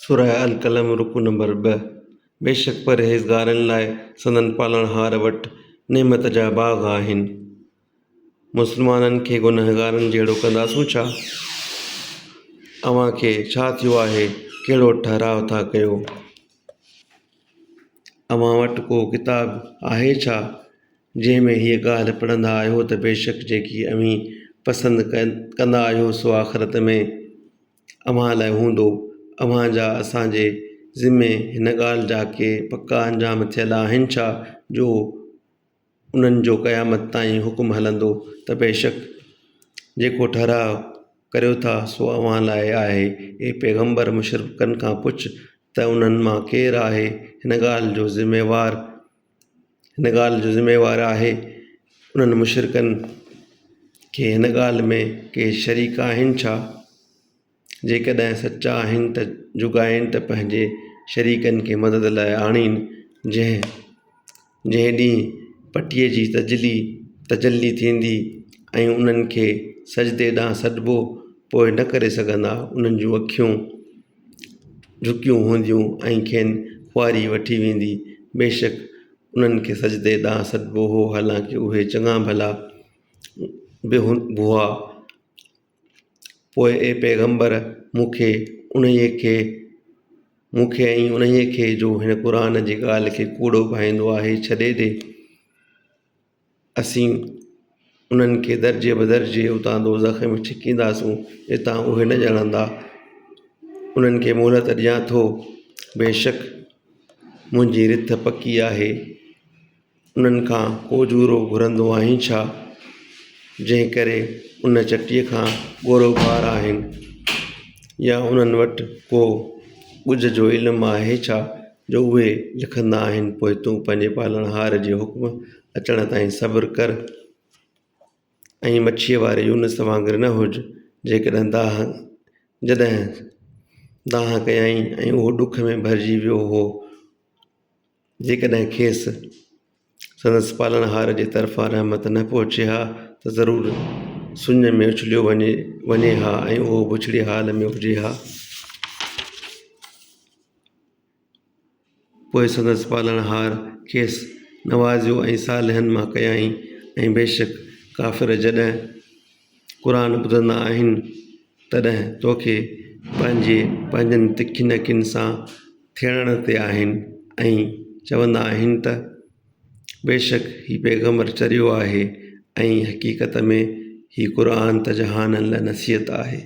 سوره القلم رڪوع نمبر ٻه، بيشڪ پرهيزگارن لاء سندن پالڻهار وٽ نعمت جا باغ آهن. مسلمانن کي گنهگارن جهڙو ڪنداسون ڇا؟ اوهان کي ڇا ٿيو آهي، ڪهڙو ٺهراء ٿا ڪيو؟ اوهان وٽ ڪو ڪتاب آهي ڇا، جنهن ۾ هيء ڳالهه پڙهندا آهيو ته بيشڪ جيڪي اوهين پسند ڪندا آهيو سو آخرت ۾. اوهان لاء هوندو. اوهان جا اسان جي ذمي هن ڳالهه جا ڪي پڪا انجام ٿيل آهن ڇا جو انهن جو قيامت تائين حڪم هلندو ته بيشڪ جيڪو ٺهراء ڪريو ٿا سو اوهان لاء آهي. اي پيغمبر! مشرڪن کان پڇ ته انهن مان ڪير آهي هن ڳالهه جو ذميوار هن ڳالهه جو ذميوار آهي؟ انهن مشرڪن کي هن ڳالهه ۾ ڪي شريڪ آهن ڇا؟ جيڪڏهن سچا آهن ته جڳائين ته پنهنجي شريڪن کي مدد لاء آڻين، جنهن جنهن ڏينهن پٽيء جي تجلي تجلي ٿيندي ۽ انهن کي سجدي ڏانهن سڏبو پوء نه ڪري سگهندا، انهن جون اکيون جهڪيون هونديون ۽ کين خواري وٺي ويندي، بيشڪ انهن کي سجدي ڏانهن سڏبو هو، حالانڪه اهي چڱا ڀلا به هئا. پوء اي پيغمبر! مون کي انهيء کي مون کي ۽ انهيء کي جو هن قرآن جي ڳالهه کي ڪوڙو ڀائيندو آهي ڇڏي ڏي. اسين انهن کي درجي بدرجي اتان دوزخ ۾ ڇڪينداسون، جتان اهي نه ڄاڻندا. انهن کي مهلت ڏيان ٿو، بيشڪ منهنجي رٿ پڪي آهي. انهن کان ڪو اجورو گهرندو آهين ڇا؟ جنهن ڪري ان چٽيء کان ڳورو ٻار آهن يا انهن وٽ ڪو ڳجهه جو علم آهي ڇا جو اهي لکندا آهن پوء تون پنهنجي پالڻهار جي حڪم اچڻ تائين صبر ڪر ۽ مڇيء واري يونس وانگر نه هج جيڪڏهن دانهن جڏهن دانهن ڪيائين ۽ اهو ڏک ۾ ڀرجي ويو هو جيڪڏهن کيس سندس پالڻهار جي طرفان رحمت نه پهچي ها ته ضرور سڃ ۾ اڇليو وڃي وڃي ها ۽ اهو بڇڙي حال ۾ هجي ها. پوء سندس پالڻهار کيس نوازيو ۽ صالحن مان ڪيائين ۽ بيشڪ ڪافر جڏهن قرآن ٻڌندا آهن تڏهن توکي پنهنجي پنهنجن تکين اکين سان ٿيڙڻ تي آهن ۽ چوندا آهن ته بيشڪ هي پيغمبر چريو آهي ۽ حقيقت ۾ هي قرآن ته جهانن لاء نصيحت آهي.